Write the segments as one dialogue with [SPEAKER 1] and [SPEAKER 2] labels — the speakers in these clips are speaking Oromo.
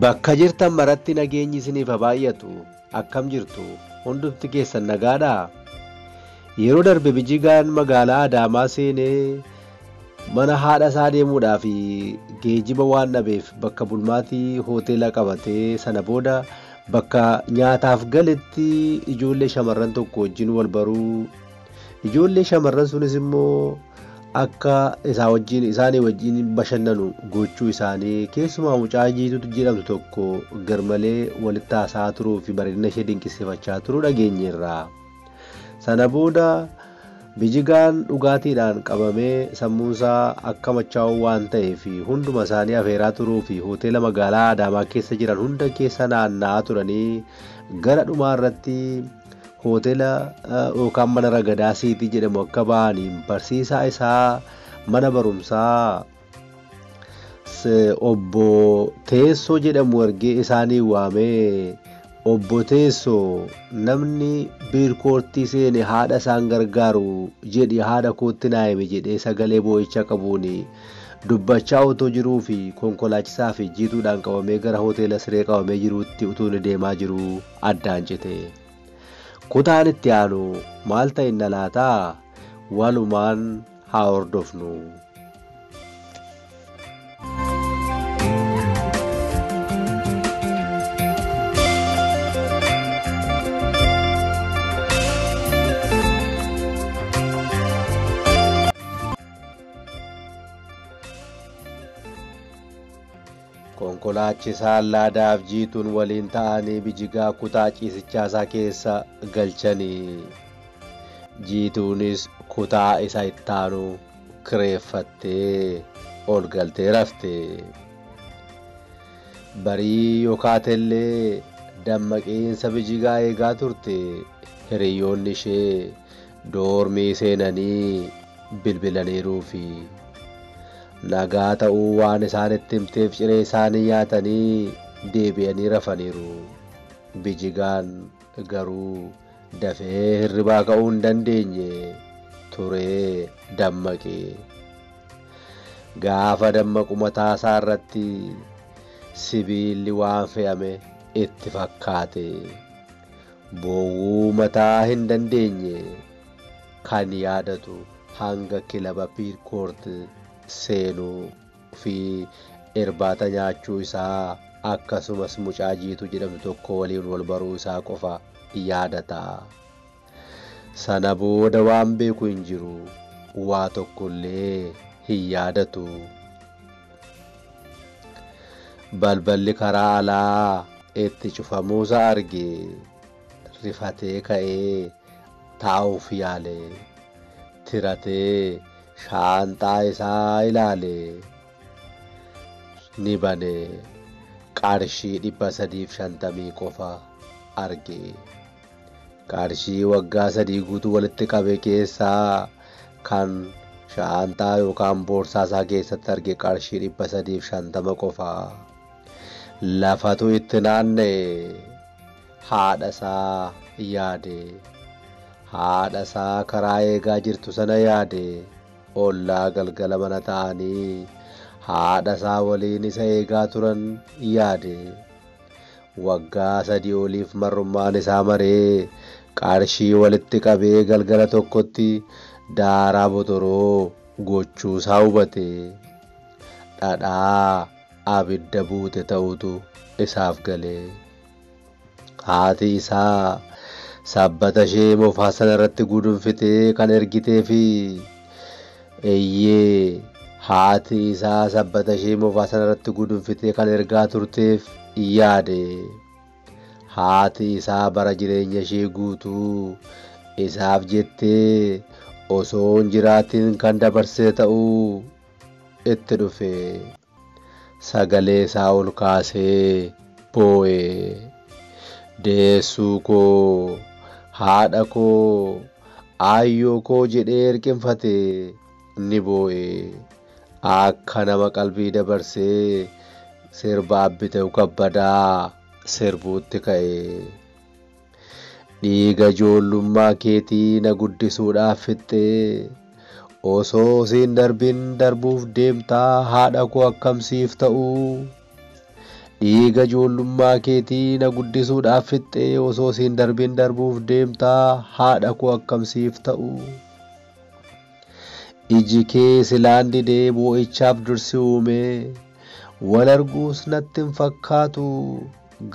[SPEAKER 1] Bakka jirtan maratti nageenyi isiniif haa baay'atu. Akkam jirtu? Hundumti keessan nagaadhaa? Yeroo darbe Bijigaan magaalaa Adaamaa seenee mana haadha isaa deemuudhaaf geejjiba waan dhabeef bakka bulmaatii hoteela qabatee sana booda bakka nyaataaf galetti ijoollee shamarran tokko wajjin wal baruu, ijoollee shamarran sunis immoo akka isaanii wajjin bashannanu gochuu isaanii, keessumaa mucaa Jiituutu jedhamtu tokko garmalee walitti haasa'aa turuu fi bareedina ishee dinqisiifachaa turuu dhageenyeerra. Sana booda Bijigaan dhugaatiidhaan qabamee sammuunsaa akka machaa'u waan ta'eef hunduma isaanii afeeraa turuu fi hoteela magaalaa Adaamaa keessa jiran hunda keessa naanna'aa turanii gara dhumaa irratti hoteela yookaan mana ragadaa Siitii jedhamu akka ba'aniin barsiisaa isaa mana barumsaa obbo Teessoo jedhamu ergee isaanii waamee, obbo Teessoo namni biirkoortii seene haadha isaan gargaaru jedhi haadha kootti naa himi jedhee sagalee boo'ichaa qabuun dubbachaa otoo jiruu fi konkolaachisaa fi Jiituudhaan qabamee gara hoteela siree qabamee jiruutti utuu inni deemaa jiruu addaan cite. Kutaan itti aanu maal ta'inna laataa? Walumaan haa hordofnu. Konkolaachisaan Laadaaf Jiituun waliin ta'anii Bijigaa kutaa ciisichaa isaa keessa galchanii, Jiituunis kutaa isa ittaanu kireeffattee ol galtee rafte. Barii yookaatellee dammaqiinsa Bijigaa eegaa turte. Hiriyoonni ishee doormii seenanii bilbilaniiruufi nagaa ta'uu waan isaanitti himteef ciree isaanii nyaatanii deebi'anii rafaniiru. Bijigaan garuu dafee hirribaa ka'uu hin dandeenye, turee dammaqe. Gaafa dammaqu mataa isaa irratti sibiilli waan fe'ame itti fakkaate. Boowwuu mataa hin dandeenye. Kan yaadatu hanga kilaba Piirkoort seenuu fi irbaata nyaachuu isaa, akkasumas mucaa Jiituu jedhamtu tokko waliin wal baruu isaa qofa yaadata. Sana booda waan beeku hin jiru, waa tokkollee hin yaadatu. Balballi karaa alaa itti cufamuusaa arge, rifatee ka'ee taa'uuf yaale, tiratee shaanxaa isaa ilaale, ni bane, qarshii 350 qofa arge. Qarshii waggaa 3 guutuu walitti qabe keessaa kan shaanxaa yookaan boorsaa isaa keessatti arge qarshii 350 qofa. Lafatu itti naanna'e. Haadha isaa yaade. Haadha isaa karaa eegaa jirtu sana yaade. Ollaa galgala mana taa'anii haadha isaa waliin isa eegaa turan yaade. Waggaa 3 oliif marrummaan isaa maree qarshii walitti qabee galgala tokkotti daaraa botoroo gochuusaa hubate. Dhadhaa abidda buute ta'utu isaaf gale. Haati isaa sabbata ishee moofaa sana irratti gudunfitee kan ergitee fi eeyyee, haati isaa sabbata ishee moofaa sana irratti gudunfitee kan ergaa turteef yaade. Haati isaa bara jireenya ishee guutuu isaaf jettee osoo hin jiraatin kan dabarsite ta'uu itti dhufe. Sagalee isaa ol kaasee boo'e. Deessuu koo, haadha koo, aayyoo koo jedhee hirqinfate, ni boo'e. Akka nama qalbii dabarsee sirba Abbitew Kabbadaa sirbuutti ka'e. Dhiiga ijoollummaa keetii na guddisuudhaaf fixxee, osoo siin darbin darbuuf deemtaa haadha koo, akkam siif ta'uu? Dhiiga ijoollummaa keetii na guddisuudhaaf fixxee osoo siin darbiin darbuuf deemtaa haadha koo akkam siif ta'u. Iji kee silaan didee boo'ichaaf dursi uumee wal arguus natti hin fakkaatu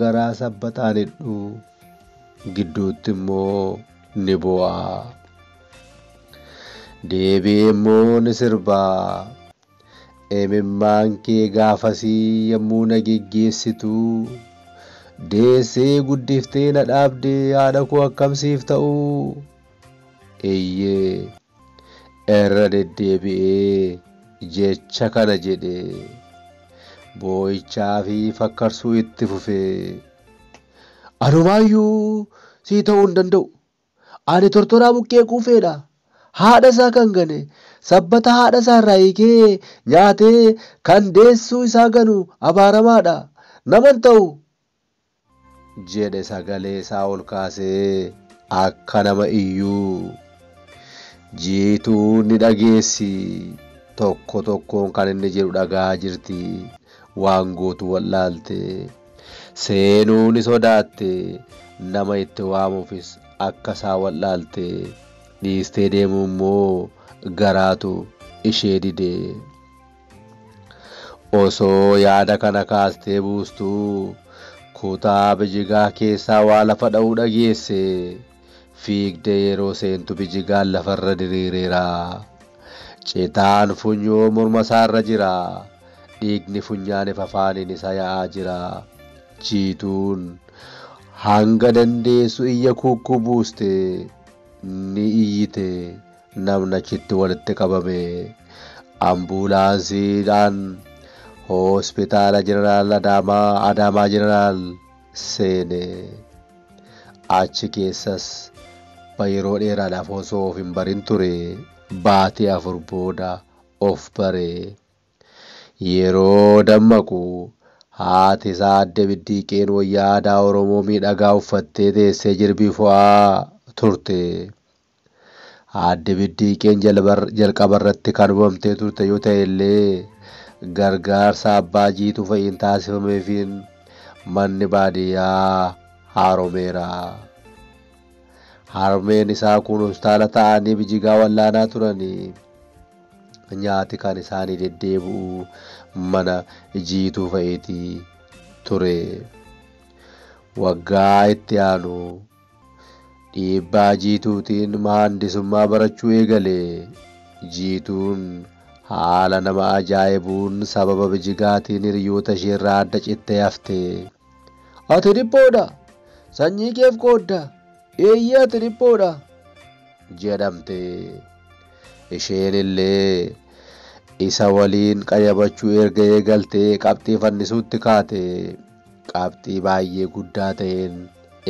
[SPEAKER 1] garaa sabbataan hidhu gidduutti immoo ni boo'a. Deebi'ee immoo ni sirbaa. Imimmaan kee gaafasii yommuu na geggeessitu deessee guddiftee na dhaabdee haadha koo akkam siif ta'u. Eeyyee irra deddeebi'ee jecha kana jedhe boo'ichaa fi fakkarsuu itti fufee. Anumaayyuu sii ta'uu hin danda'u. Ani tortoraa buqqee quufeedha. Haadha isaa kan gane sabbata haadha isaa irraa hiikee nyaatee kan deessuu isaa ganu abaaramaadha. Naman ta'u jedhe sagalee isaa ol kaasee akka nama iyyuu. Jiituu ni dhageessi. Tokko tokkoon kan inni jedhu dhagaa jirti. Waan gootu wallaalte. Seenuu ni sodaatte. Nama itti waamuufis akka isaa wallaalte. Dhiistee deemuu immoo garaatu ishee dide. Osoo yaada kana kaastee buustuu kutaa bijigaa keessaa waa lafa dha'uu dhageesse. Fiigdee yeroo seentu bijigaan lafarra diriireera. Citaan funyoo morma isaarra jira. Dhiigni funyaaniif afaaniin isa yaa'aa jira. Jiituun hanga dandeessu iyya kukkuu buuste. Ni iyyite namni achitti walitti qabame. Ambuulaansiidhaan hospitaala jeneraal Adaamaa jeneraal seene. Achi keessas yeroo dheeraadhaaf osoo of hin barin ture baatii 4 booda of bare. Yeroo dammaqu haati isaa adde Biddiiqeen wayyaa aadaa Oromoo miidhagaa uffattee teessee jirbii fo'aa turte. Aadde Biddiiqeen jalqaba irratti kan hubamtee turte yoo ta'e illee gargaarsa abbaa Jiituu fa'iin taasifameefiin manni baadiyyaa haaromeera. Harmeen isaa kun hospitaala ta'anii bijigaa wallaanaa turanii. Nyaati kan isaanii deddeebi'u mana Jiituu fa'iitii ture. Waggaa itti aanu dhiibbaa Jiituutiin mahandisummaa barachuu eegale. Jiituun haala nama ajaa'ibuun sababa bijigaatiin hiriyoota isheerraa adda cittee hafte. Ati dhiphoodha! Sanyii keef qoodda! Eeyyee ati dhiphoodha! Jedhamte. Isheen illee isa waliin qayyabachuu erga eegaltee qabxii fannisuutti kaate. Qabxii baay'ee guddaa ta'een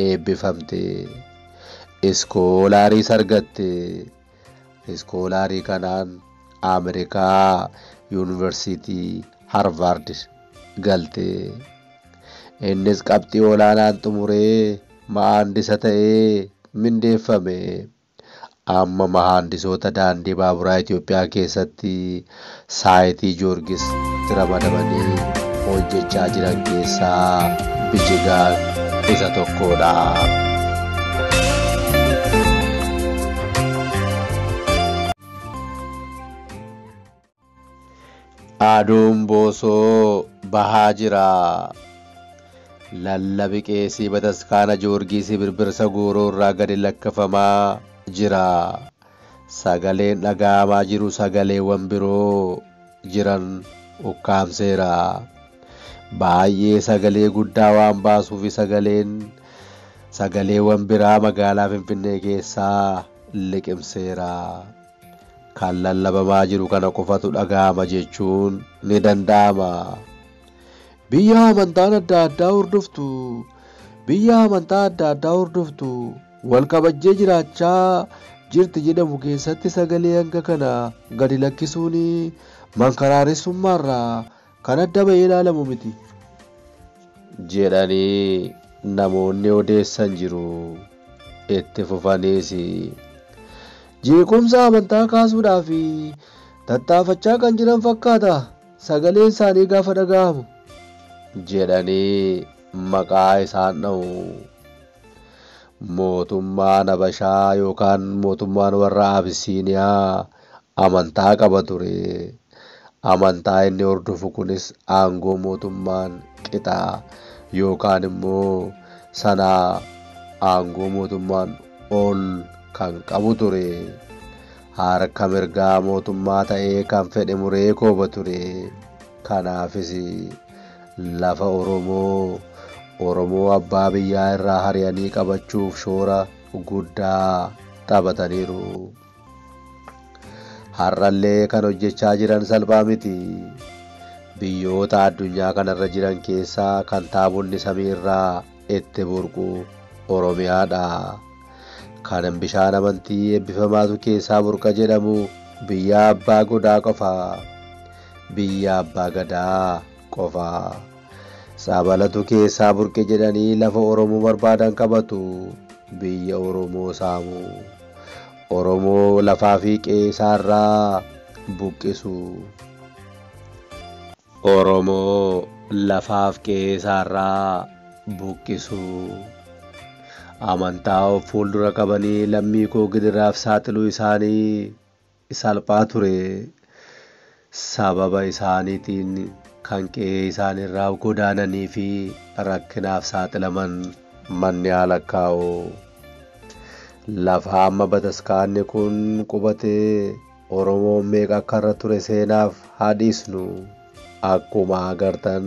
[SPEAKER 1] eebbifamte. Iskoolaariis argatte. Iskoolaarii kanaan Ameerikaa Yuunivarsiitii Harvard galte. Innis qabxii olaanaan xumuree mahandisa ta'ee mindeeffame. Amma mahandisoota daandii baaburaa Itoophiyaa keessatti saayitii Joorgis ramadamanii hojjechaa jiran keessaa Bijigaan isa tokkodha. Aduun boosoo bahaa jira. Lallabi qeesii bataskaana Joorgisii birbirsa gooroo irraa gadi lakkafamaa jira. Sagaleen dhaga'amaa jiru sagaleewwan biroo jiran ukkaamseera. Baay'ee sagalee guddaa waan baasuuf sagaleewwan biraa magaalaa Finfinnee keessaa liqimseera. Kan lallabamaa jiru kana qofatu dhaga'ama jechuun ni danda'ama. Biyya amantaan adda addaa hordoftu, biyya amantaa adda addaa hordoftu wal kabajjee jiraachaa jirti jedhamu keessatti sagalee hanga kana gadi lakkisuun mankaraaressummaarraa kan adda bahee ilaalamu miti jedhanii namoonni odeessan jiru. Itti fufaniis jeequmsa amantaa kaasuudhaaf tattaafachaa kan jiran fakkaata sagaleen isaanii gaafa dhaga'amu jedhanii maqaa isaan dha'u. Mootummaan Habashaa yookaan mootummaan warra Abisiiniyaa amantaa qaba ture. Amantaa inni hordofu kunis aangoo mootummaan qixa yookaan immoo sanaa aangoo mootummaan ol kan qabu ture. Harka mirgaa mootummaa ta'ee kan fedhe muree kooba ture. Kanaafis lafa Oromoo abbaa biyyaa irraa ari'anii qabachuuf shoora guddaa taphataniiru. Har'allee kan hojjechaa jiran salphaa miti. Biyyoota addunyaa kanarra jiran keessaa kan taabonni samii irraa itti burqu Oromiyaadha. Kan bishaan amantii eebbifamaatu keessaa burqa jedhamu biyya abbaa godaa qofa. Biyya abbaa gadaa qofa. Sabalatu keessaa burqe jedhanii lafa Oromoo barbaadan qabatu. Biyya Oromoo saamu. Oromoo lafaa fi qe'ee isaarraa buqqisu. Oromoo lafaaf qe'ee isaarraa buqqisu. Amantaa of fuuldura qabanii lammii koo gidiraaf saaxiluu isaanii salphaa ture. Sababa isaaniitiin kan qe'ee isaaniirraa godaananii fi rakkinaaf saaxilaman manni haa lakkaa'u. Lafa amma bataskaanni kun qubatee Oromoon meeqa akka irra ture seenaaf haa dhiisnu. Akkuma agartan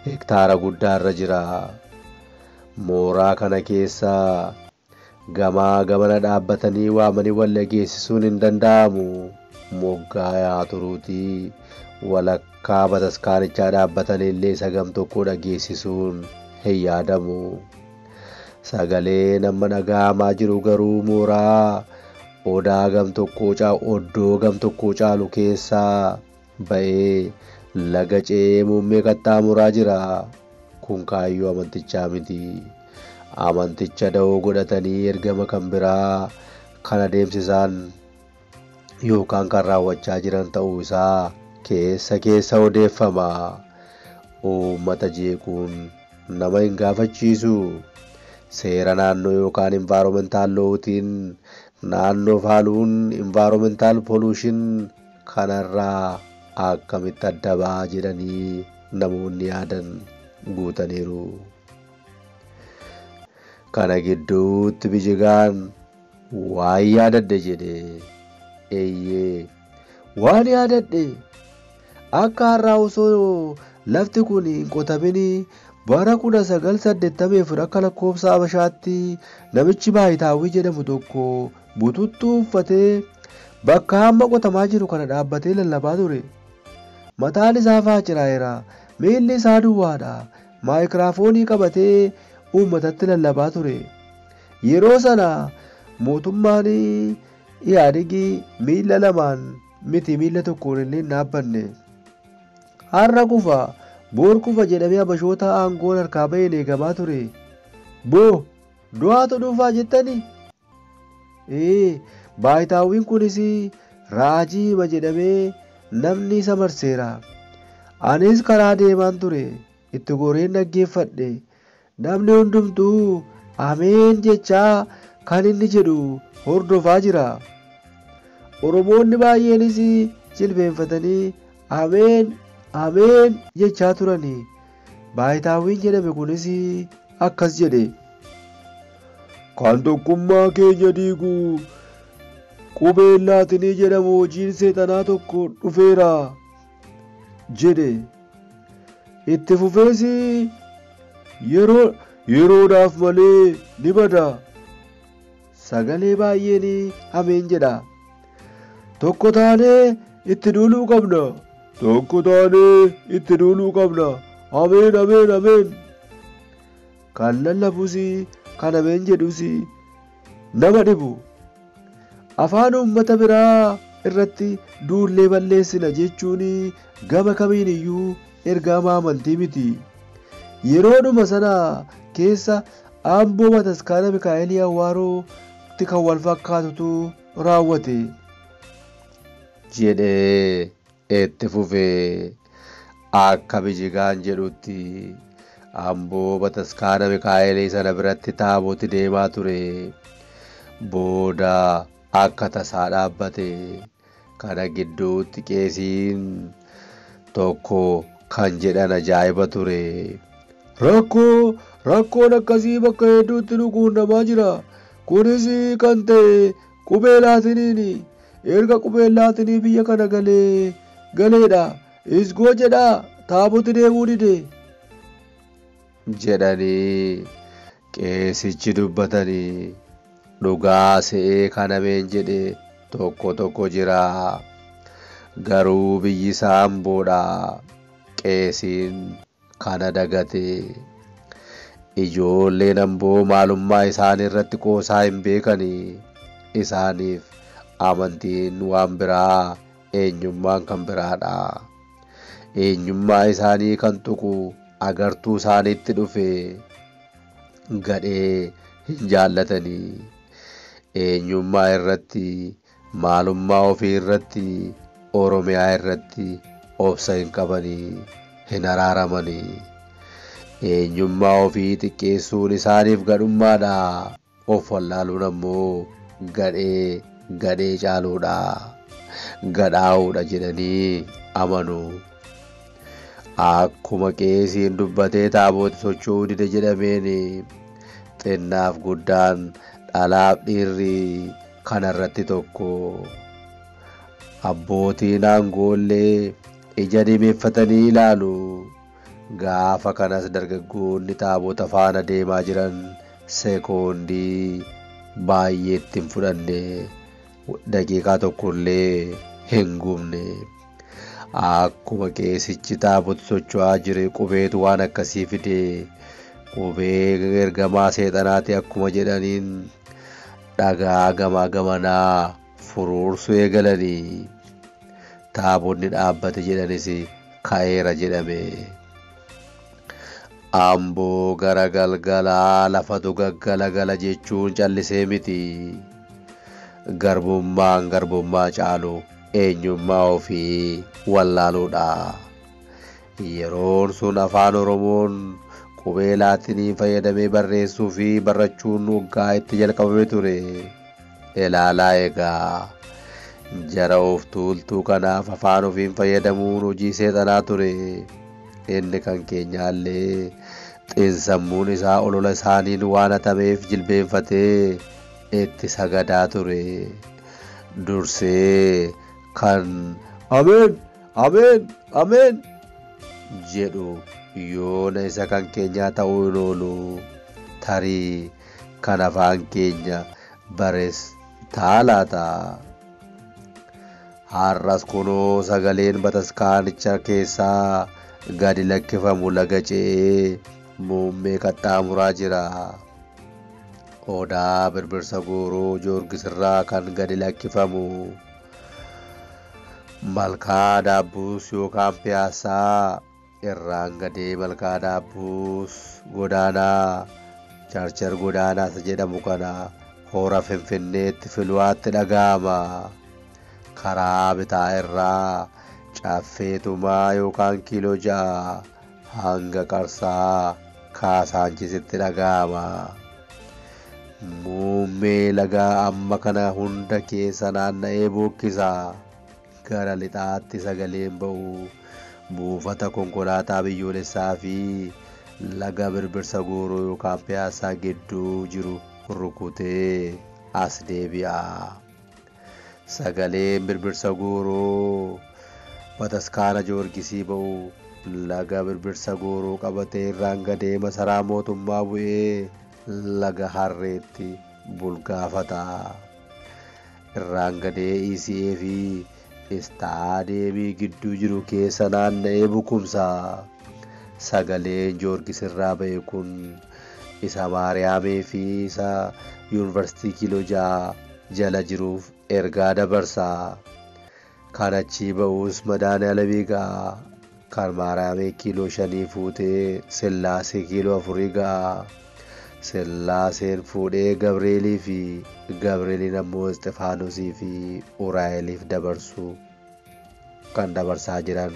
[SPEAKER 1] hektaara guddaa irra jira. Mooraa kana keessa gamaa gamana dhaabbatanii waamanii wal dhageessisuun hin danda'amu. Moggaa yaa turuutii walakkaa bataskaanichaa dhaabbatanii illee sagam tokko dhageessisuun hin yaadamu. Sagaleen amma dhaga'amaa jiru garuu mooraa odaa gam tokkoo oddoo gam tokkoo caalu keessaa ba'ee laga ce'ee muummee qaxxaamuraa jira. Kun kaayyoo amantichaa miti. Amanticha da'oo godhatanii ergama kan biraa kan adeemsisan yookaan kan raawwachaa jiran ta'uu isaa keessa keessa odeeffama. Uummata jeequun nama hin gaafachiisu. Seera naannoo yookaan environmental law'tiin naannoo faaluun environmental pollution kanarraa akkamitti adda ba'a jedhanii namoonni yaadan guutaniiru. Kana gidduutti Bijigaan waan yaadadhe jedhe. Eeyyee, waan yaadadhe akka har'aa osoo lafti kun hin qotamin bara 1984 akka lakkoofsa Habashaatti namichi Baayitaawwii jedhamu tokko bututtuu uffatee bakka hamma qotamaa jiru kana dhaabbatee lallabaa ture. Mataan isaa faaciraa'eera, miilli isaa duwwaadha. Maayikiraafoonii qabatee uummatatti lallabaa ture. Yeroo sana mootummaan Ihaadigi miila lamaan miti miila tokkoon illee hin dhaabbanne. Har'a kufa, boor kufa jedhamee Habashoota aangoon harkaa baheen eegamaa ture. Boo, du'aatu dhufaa jettani? Baayitaawwiin kunis raajii hima jedhamee namni isa marseera. Anis karaa deemaan ture. Itti goreen dhaggeeffadhe. Namni hundumtuu ameen jechaa kan inni jedhu hordofaa jira. Oromoonni baay'eenis jilbeenfatanii ameen ameen jechaa turani. Baayitaawwiin jedhame kunis akkas jedhe. Kan tokkummaa keenya diigu qubeen laatinii jedhamu hojiin seexanaa tokko dhufeera jedhe. Itti fufees yeroodhaaf malee ni bada. Sagalee baay'een ameen jedha. Tokko taanee itti duuluu qabna. Tokko taanee itti duuluu qabna. Ameen ameen ameen. Kan lallabus kan ameen jedhus nama dhibu. Afaan uummata biraa irratti duullee balleessina jechuun gama kamiin iyyuu ergama amantii miti. Yeroodhuma sana keessa Amboo bataskaana Mikaa'elii Awwaarootti kan wal fakkaatutu raawwate. Jedhee itti fufee. Akka Bijigaan jedhutti Amboo bataskaana Mikaa'elii sana biratti taaboti deemaa ture. Booda akka tasaa dhaabbate. Kana gidduutti qeesiin tokko kan jedhan ajaa'iba ture. Rakkoon akkasii bakka hedduutti nu quunnamaa jira. Kunis kan ta'e qubee laatiniini. Erga qubeen laatinii biyya kana galeedha. Isgoo jedhaa taaboti deemuu dide. Jedhanii qeesichi dubbatanii dhugaa se'ee kanameen jedhe tokko tokko jira. Garuu biyyi isaa Amboodha. Qeesiin kana dagate. Ijoolleen Amboo maalummaa isaanii irratti qoosaa hin beekanii. Isaaniif amantiin waan biraa, eenyummaan kan biraadha. Eenyummaa isaanii kan tuqu agartuu isaaniitti dhufe gadhee hin jaallatanii. Eenyummaa irratti, maalummaa ofii irratti, Oromiyaa irratti obsa hin qabanii, hin araaramanii. Eenyummaa ofii xiqqeessuun isaaniif gadhummaadha. Of wallaaluun ammoo gadhee gadhee caaluudha. Gadhaa'uudha jedhanii amanu. Akkuma qeesiin dubbatee taaboti socho'uu dide jedhameen xinnaaf guddaan dhalaaf dhiirri kanarratti tokko. Abbootiin aangoollee ija diimeffatanii ilaalu. Gaafa kanas dargaggoonni taabota faana deemaa jiran sekoondii baay'eetti hin fudhanne, daqiiqaa tokkollee hin gubne. Akkuma qeesichi taabota socho'aa jire qubeetu waan akkasii fide. Qubee ergamaa seexanaati akkuma jedhaniin dhagaa gamaa gamanaa furuursuu eegalanii. Taabonni dhaabbate jedhanis ka'eera jedhame. Amboo gara galgalaa lafatu gaggalagala jechuun callisee miti. Garbummaan garbummaa caalu eenyummaa ofii wallaaluudha. Yeroon sun afaan Oromoon qubee laatinii fayyadamee barreessuu fi barrachuun waggaa itti jalqabame ture. Ilaalaa egaa jara of tuultuu kanaaf afaan ofiin fayyadamuun hojii seexanaa ture. Inni kan keenyaallee xiinsammuun isaa olola isaaniin waan hatameef jilbeenfatee itti sagadaa ture. Dursee kan ameen ameen ameen jedhu yoona isa kan keenyaa ta'uu hin oolu. Tarii kan afaan keenya bares taalaata. Har'as kunoo sagaleen bataskaanicha keessaa gadi lakkifamu laga ce'ee muummee qaxxaamuraa jira. Odaa birbirsa gooroo Joorgisirraa kan gadi lakkifamu malkaa daabbuus yookaan piyaasaa irraan gadee malkaa daabbuus godaanaa charchar godaanaa isa jedhamu kana hora Finfinneetti Filuwaatti dhaga'ama. Karaa bitaa irraa caffeetumaa yookaan kiiloo 6 hanga qarsaa Kaasaanchisitti dhaga'ama. Muummee lagaa amma kana hunda keessa naanna'ee bookkisa. Gara lixaatti sagaleen ba'u buufata konkolaataa biyyoolessaa fi laga birbirsa gooroo yookaan piyaasaa gidduu jiru rukutee as deebi'a. Sagaleen birbirsa gooroo bataskaana Joorgisii ba'u laga birbirsa gooroo qabatee irraan gadee masaraa mootummaa bu'ee laga harreetti bulgaafata. Irraan gadee ECA fi istaadeemii gidduu jiru keessa naanna'ee bukumsa. Sagaleen Joorgis irraa ba'e kun isa Maariyaamii fi isa yuunivarsiitii kiiloo 6 jala jiruuf ergaa dabarsa. Kan achii ba'us Madaani'alem ga'a. Kan Maariyaamii kiiloo 5 fuutee Sillaasee kiiloo 4 ga'a. Sillaaseen fuudhee Gabreelii fi Gabreeliin ammoo Isxifaanosii fi Uraa'eliif dabarsu. Kan dabarsaa jiran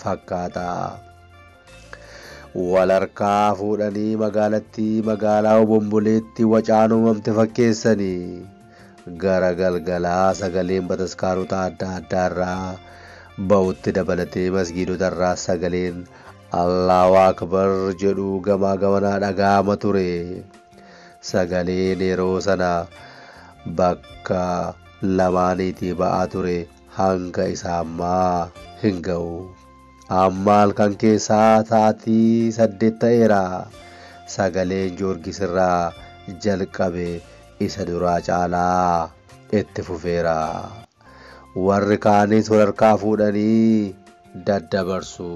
[SPEAKER 1] fakkaata. Walharkaa fuudhanii magaalattii magaalaa obomboleetti wacaan uumamte fakkeessanii gara galgalaa sagaleen bataskaanota adda addaarraa ba'utti dabalatee masgiidota irraa sagaleen Allahu Akbar jedhu gamaa gamanaa dhaga'ama ture. Sagaleen yeroo sana bakka lamaaniitii ba'aa ture hanga isa ammaa hin ga'u. Amma halkan keessaa sa'aatii 8 ta'eera. Sagaleen Joorgis irraa jalqabe isa duraa caalaa itti fufeera. Warri kaanis walharkaa fuudhanii daddabarsu.